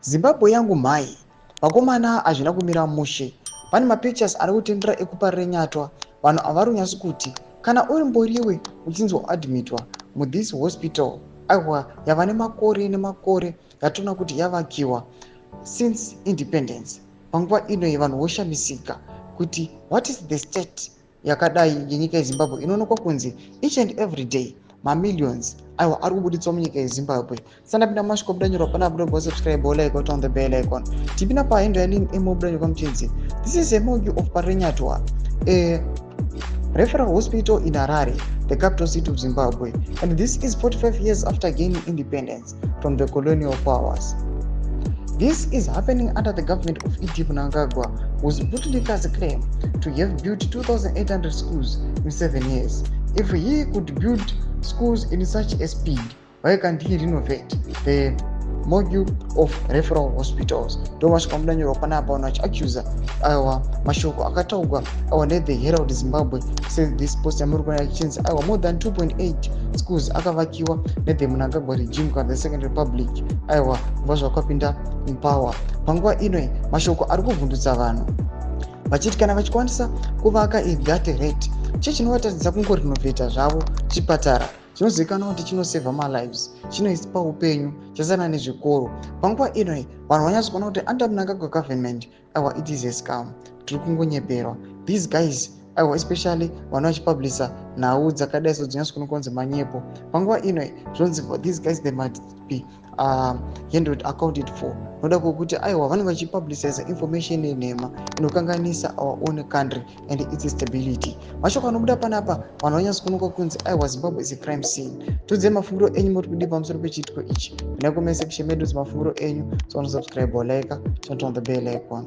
Zimbabwe yangu mhai, vakomana, hazvina kumira mushe. Pane mapictures ari kutendera ekuParirenyatwa. Vanhu havari kunyatsi kuti kana uri mboriwe uchinzi waadmitwa muthis hospital, aiwa, yava nemakore nemakore, yatoona kuti yavakiwa since independence. Panguva inoyi vanhu voshamisika kuti what is the state yakadai yenyika yeZimbabwe inoonekwa kunzi each and every day mamillions, aiwa, ari kubuditswa munyika yeZimbabwe. Sandapinda masviko budanyorwa panapa, kuda subscribe, like, on the bell icon. Tipinda pahandle yaLin Emo budanyorwa muchinzi, "This is a morgue of Parirenyatwa, a referral hospital in Harare, the capital city of Zimbabwe, and this is 45 years after gaining independence from the colonial powers. This is happening under the government of E.D. Mnangagwa, whose bootlickers claim to have built 2,800 schools in 7 years. If he could build schools in such a speed, why can't he renovate the morgue of referral hospitals?" Ndo masvika mudanyorwa panapa, vanhu vachiaccusa. Aiwa, mashoko akataurwa, aiwa, neThe Herald Zimbabwe. This post yamuri kuona ichinzi, aiwa, more than 2.8 schools akavakiwa nethe Mnangagwa regime kana the Second Republic, aiwa, kubva zvakapinda mupower. Panguva inoi mashoko ari kuvhundutsa vanhu vachiti kana vachikwanisa kuvaka at that rate, chii chinovatadzisa kungorinovheta zvavo chipatara chinozivikanwa kuti chinosevha malives, chinoisipa upenyu, chasiyana nezvikoro? Panguva inoi vanhu vanyatso kuona kuti under Mnangagwa government, aiwa, it is a scam, tiri kungonyeperwa. These guys, aiwa, especially vanhu vachipublisha nhau dzakadai so dzinyatso kuonekwa kunzi manyepo. Panguva inoi zvonzi these guys, they might be handled, accounted for, noda kwokuti, aiwa, vanenge vachipubliciza information yenhema inokanganisa our own country and its stability. Mashoko anobuda panapa, vanhu vanyatso kuonekwa kunzi, aiwa, Zimbabwe is a crime scene. Tudzei mafungiro enyu, moti kudii pamusoro pechiitiko ichi? Muna comment section medu mafungiro enyu. So, subscribe, like, turn on the bell icon.